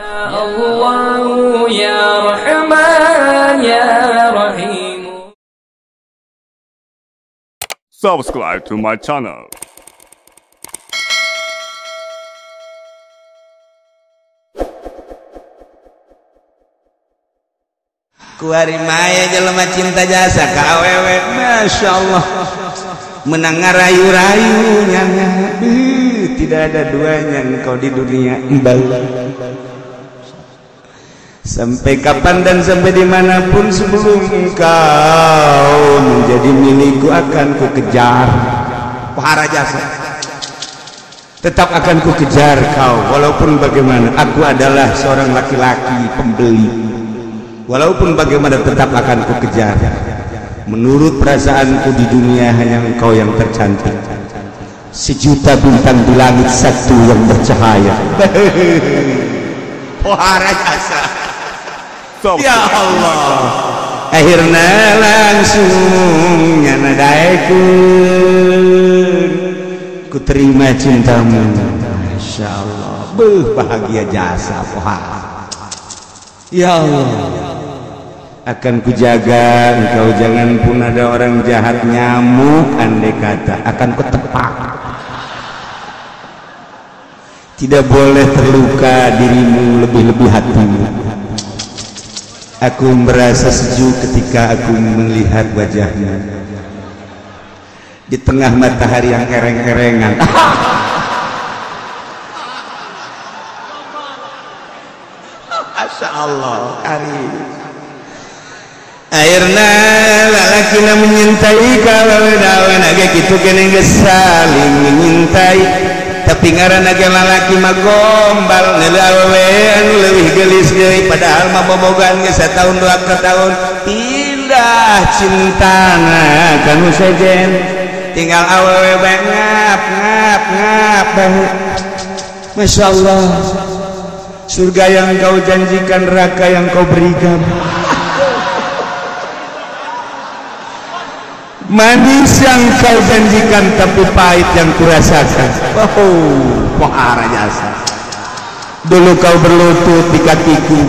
Ya Allah ya Rahman ya Rahim. Subscribe to my channel. Kuari maya jelema cinta jasa ka awewe, Masya Allah, menang ngarayu-rayu nyana, tidak ada duanya engkau di dunia. Sampai kapan dan sampai dimanapun sebelum engkau menjadi milikku akan ku kejar. Pohara jasa, tetap akan ku kejar kau walaupun bagaimana. Aku adalah seorang laki-laki pembeli. Walaupun bagaimana tetap akan ku kejar. Menurut perasaanku di dunia hanya engkau yang tercantik. Sejuta bintang di langit satu yang bercahaya. Pohara jasa. Ya Allah. Akhirnya langsung nyana daekeun. Ku terima cintamu. Masya Allah. Beuh bahagia jasa pohara. Ya Allah, akan kujaga engkau, jangan pun ada orang jahat nyamuk andai kata akan kutepak. Tidak boleh terluka dirimu lebih-lebih hatimu. Aku merasa sejuk ketika aku melihat wajahmu di tengah matahari yang ereng-erengan. Allah karim. Akhirna lalakina menyintai kalau dawan agak gitu kene geus saling menyintai, tapi ngaranna ge lalaki mah gombal neuleuh awewe anu leuwih geulis deui, padahal mah bobogohan geus satahun dua tahun pindah cintana ka nu sejen, tinggal awewe bae ngap ngap ngap bae. Masya Allah, surga yang kau janjikan, neraka yang kau berikan. Manis yang kau janjikan, tapi pahit yang kurasakan. Oh, pohara jasa. Dulu kau berlutut di kakiku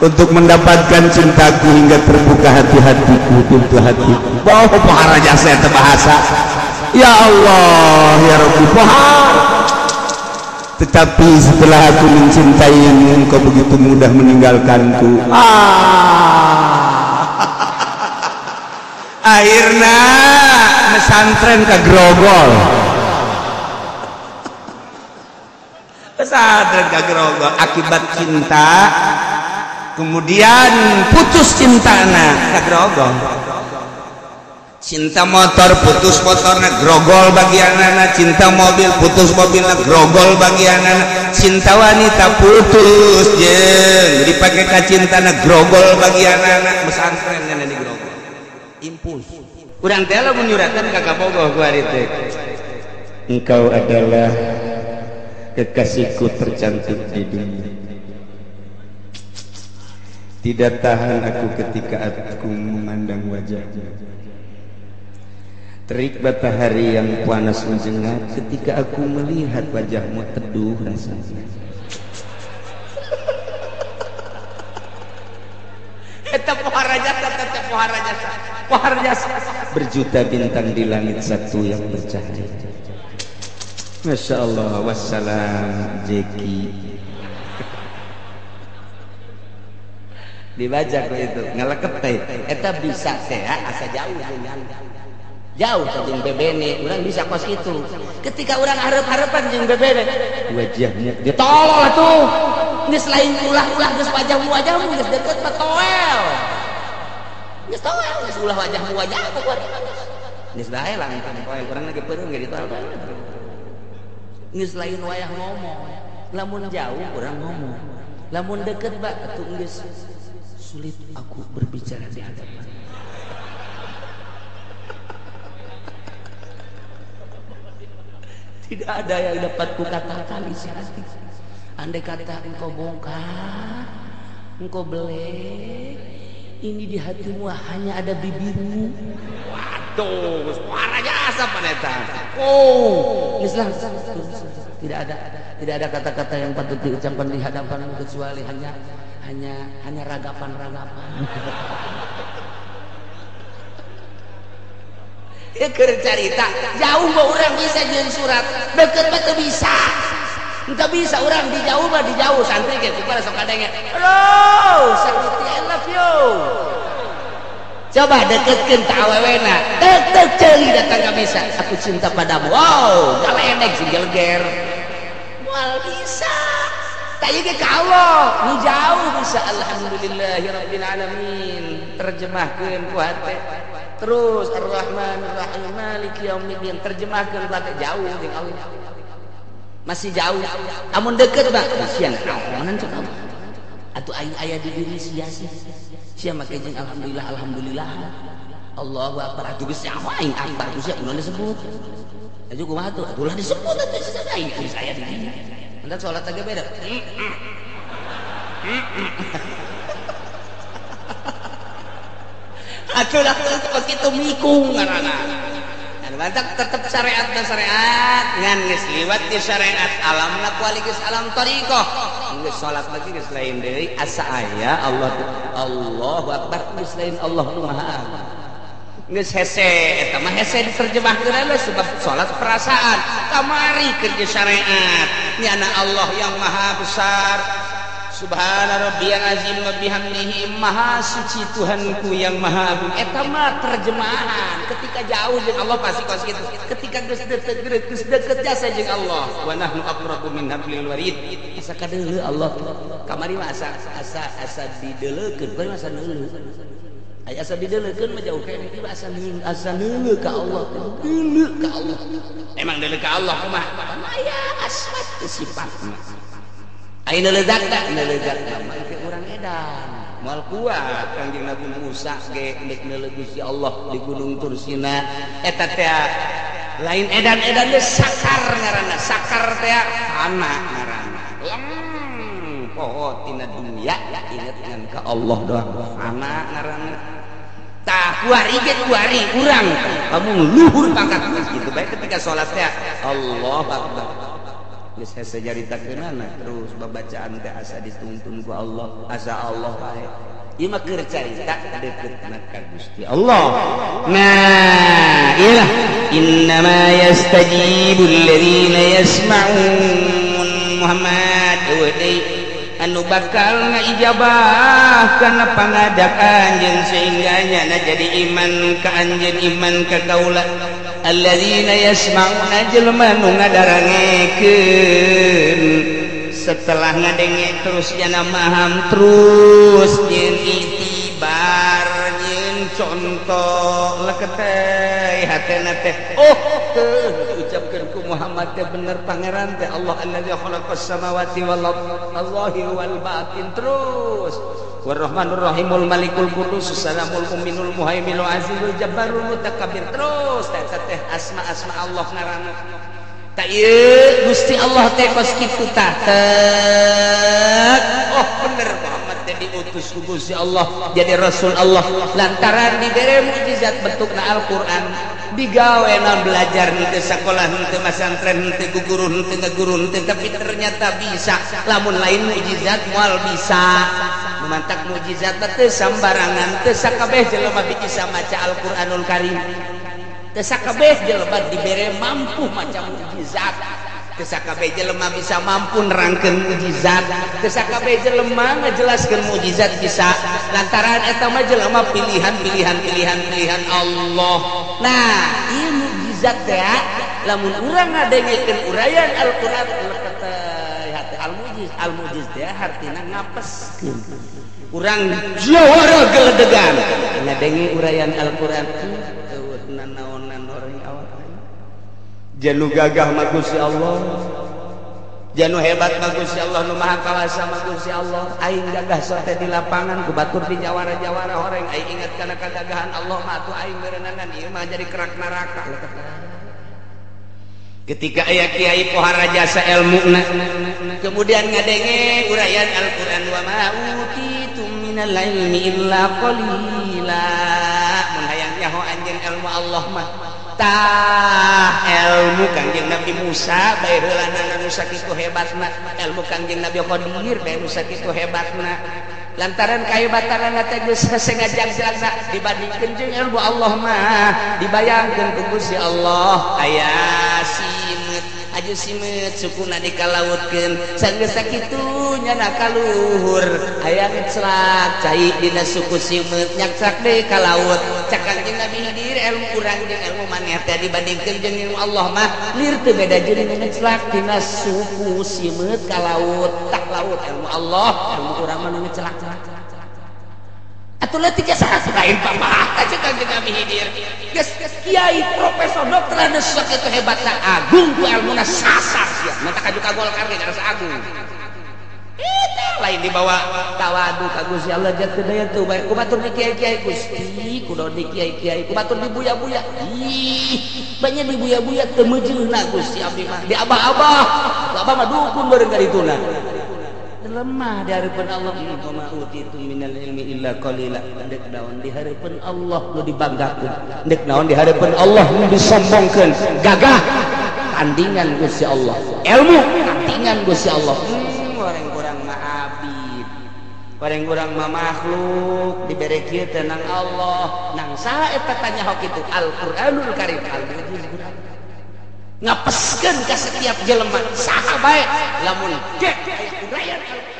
untuk mendapatkan cintaku hingga terbuka hati-hatiku, pintu hatiku. Oh, pohara jasa itu bahasa. Ya Allah, ya Rabbi, pohara. Tetapi setelah aku mencintaimu, engkau begitu mudah meninggalkanku. Akhirnya pesantren ke Grogol. Pesantren ke Grogol akibat cinta, kemudian putus cintana ke Grogol. Cinta motor putus motorna grogol bagianana, cinta mobil putus mobilna grogol bagianana, cinta wanita putus jeung dipake ka cintana grogol bagianana, pesantren kana di grogol. Impuls. Urang teh lamun nyuratan ka kabogoh ku ari teh. Engkau adalah kekasihku tercantik di dunia. Tidak tahan aku ketika aku memandang wajahmu. Terik matahari yang panas menjengat ketika aku melihat wajahmu teduh rasanya. Eta pohara jasa, eta pohara jasa, pohara jasa. Berjuta bintang di langit satu yang bercahaya. Masya Allah, wassalam Jeki. Dibaca ku itu, ngeleket teh. Eta bisa teh asa jauh jauh jeung bebene, urang bisa kos itu. Ketika urang hareup-hareupan jeung bebene, wajahnya ditolol atuh. Geus lain ulah-ulah geus wajahmu-wajahmu geus deket mah toel. Geus toel geus ulah wajahmu-wajahmu geus bae langkang toel urang lagi peureum ge ditolol. Geus lain wayah ngomong. Lamun jauh urang ngomong. Lamun deket ba atuh geus sulit aku berbicara di hadapan. Tidak ada yang dapat kukatakan isi hati. Andai kata engkau bongkar, engkau belek, ini di hatimu hanya ada bibirmu. Waduh. Tuh, suara jasa paneta. Oh, geus lah. Tidak ada kata-kata yang patut diucapkan di hadapanmu kecuali hanya ragapan-ragapan. Ya keur carita, jauh mah urang bisa jeung surat, deket mah teu bisa. Teu bisa urang di jauh mah di jauh santri ge kumaha sok kadenge. Halo, Sakti I love you. Coba deketkeun ka awewena, tek ceuli datang ka bisa. Aku cinta padamu. Wow, galedeg sing geleger. Moal bisa. Tak ieu ge ka Allah, nu jauh bisa alhamdulillahirabbil alamin. Terjemahkeun ku hate. Terus Ar-Rahman Ar-Rahim Maliki Yaumiddin terjemahkeun ku hate jauh jeung Allah. Masih jauh. Amun deket mah sia naonan cek Allah. Atuh aing aya di diri sia sih. Sia make jeung alhamdulillah alhamdulillah. Allahu akbar atuh geus nyaho aing akbar geus sia ulah disebut. Atuh kumaha tuh? Atuh ulah disebut atuh sia aing geus aya di dinya. Entar salat ge beda. Atuh lah kos kitu mikung ngaranna. Anu mantak tetep syariat na syariat ngan geus liwat di syariat alamna kuali geus alam thariqah. Geus salat lagi geus lain deui asa aya Allah Allahu akbar geus lain Allah nu maha agung. Geus hese eta mah hese diterjemahkeun sebab salat perasaan kamari keur syariat nyana Allah yang maha besar. Subhana rabbiyal azim wa bihamdihi maha suci Tuhanku yang maha agung. Eta mah terjemahan ketika jauh jeung Allah pasti kos kitu. Ketika geus deket jasa jeung Allah wa nahnu aqrabu min hablil warid. Asa kadeuleu Allah. Kamari mah asa asa asa dideuleukeun, bari asa neuleuh. Aya asa dideuleukeun mah jauh keneh ieu asa asa neuleuh ka Allah, deuleuh ka Allah. Emang deuleuh ka Allah kumaha? Aya asmat sifatna. Ayeuna lezat tak? Lezat mah ke urang edan. Moal kuat Kangjeng Nabi Musa ge deuk neuleuh Gusti Allah di Gunung Tursina. Eta teh lain edan-edan ge sakar ngaranna. Sakar teh fana ngaranna. Lem poho tina dunia inget ngan ka Allah doang. Fana ngaranna. Tah kuari ge kuari urang kamu luhur pangkat gitu bae ketika salat teh Allahu akbar. Geus hese caritakeunana terus babacaan teh asa dituntun ku Allah asa Allah wae ieu mah keur carita deukeutna ka Gusti Allah. Nah ieu lah innama yastajibul ladzina yasma'un Muhammad eueuh deui anu bakal ngaijabah kana pangadak anjeun sehingga nyana jadi iman ka anjeun iman ka kaula alladzina yasma'una jelema nu ngadarangekeun setelah ngadenge terus jana maham terus nyeun itibar nyeun contoh leketeh hatena teh oh teu diucapkeun ku Muhammad teh bener pangeran teh Allah allazi khalaqas samawati wal ardh Allahi wal batin terus Warrahmanur Rahimul Malikul Qudus Salamul Mu'minul Muhaiminul Azizul Jabbarul Mutakabbir terus teh teh asma-asma Allah ngaranna tah ieu Gusti Allah teh kos kitu tah oh bener Muhammad teh diutus ku Gusti Allah jadi Rasul Allah lantaran dibere mukjizat bentukna Al-Qur'an digawe na belajar henteu sakolah henteu masantren henteu guru henteu ngaguru henteu tapi ternyata bisa lamun lain mukjizat moal bisa mantak mukjizat teh sambarangan teu sakabeh jelema bisa maca Al-Qur'anul Karim teu sakabeh jelema dibere mampu maca mukjizat teu sakabeh jelema bisa mampu nerangkeun mukjizat teu sakabeh jelema ngajelaskeun mukjizat bisa lantaran eta mah jelema pilihan pilihan pilihan pilihan Allah. Nah ieu mukjizat teh lamun urang ngadengekeun uraian Al-Qur'an hati al-mujiz al-mujiz teh hartina ngapeskeun urang jawara geledegan ngadenge uraian Al-Qur'an eueuh nanaonan orang awak janu gagah mah Gusti Allah janu hebat mah Gusti Allah nu maha kawasa mah Gusti Allah aing gagah sote di lapangan ku batur di jawara-jawara horeng aing ingat kana kagagahan Allah mah atuh aing meureunana ieu mah jadi kerak neraka. Ketika aya kiai pohara jasa ilmuna kemudian ngadenge uraian Al-Qur'an wa ma utitum minal ilmi illa qalila mun hayang nyaho anjeun ilmu Allah mah. Tah ilmu Kangjeng Nabi Musa bae heulanana nu sakitu hebatna, ilmu Kangjeng Nabi Khidir bae nu sakitu hebatna. Lantaran kahebatanana teh geus hese ngajag-jagna dibandingkeun jeung ilmu Allah mah, dibayangkeun ku Gusti Allah aya simeut aju simeut sukuna dikalautkeun sanggeus sakitu nyana kaluhur aya ngeclak cai dina suku simeut nyakclak deui ka laut. Cak Kangjeng Nabi Khidir ilmu urang jeung ilmu maneh teh dibandingkeun jeung ilmu Allah mah lir teu beda jeung ngeclak dina suku simeut ka laut. Tak laut ilmu Allah, ilmu urang mah nu ngeclak. Atuh leutik geus lain papa cek Kangjeng Nabi Khidir. Geus kiai profesor dokter anu sakitu hebatna agung ku ilmuna sasar sia. Mata kaju ka Golkar ge ngarasa agung. Eta lain dibawa tawadu ka Gusti Allah jat teu daya teu bae. Ku batur di kiai-kiai Gusti, kudu di kiai-kiai, ku batur di buya-buya. Ih, banyak di buya-buya teu meujeuna Gusti abdi mah. Di abah-abah, abah mah dukun bareng ka dituna. Lemah di hadapan Allah, ma utitu minal ilmi illa qalila. Ndek naon di hadapan Allah nu dibanggakeun, ndek naon di hadapan Allah nu disombongkeun. Gagah tandingan Gusti Allah, ilmu tandingan Gusti Allah. Orang kurang mah abid, orang kurang mah makhluk dibere kieu teh nang Allah. Nang saha eta tanya hok itu Al-Qur'anul Karim, al-Mu'jiz Quran. Ngapeskeun ka setiap jelema saha bae lamun gek aya uraian Al-Qur'an.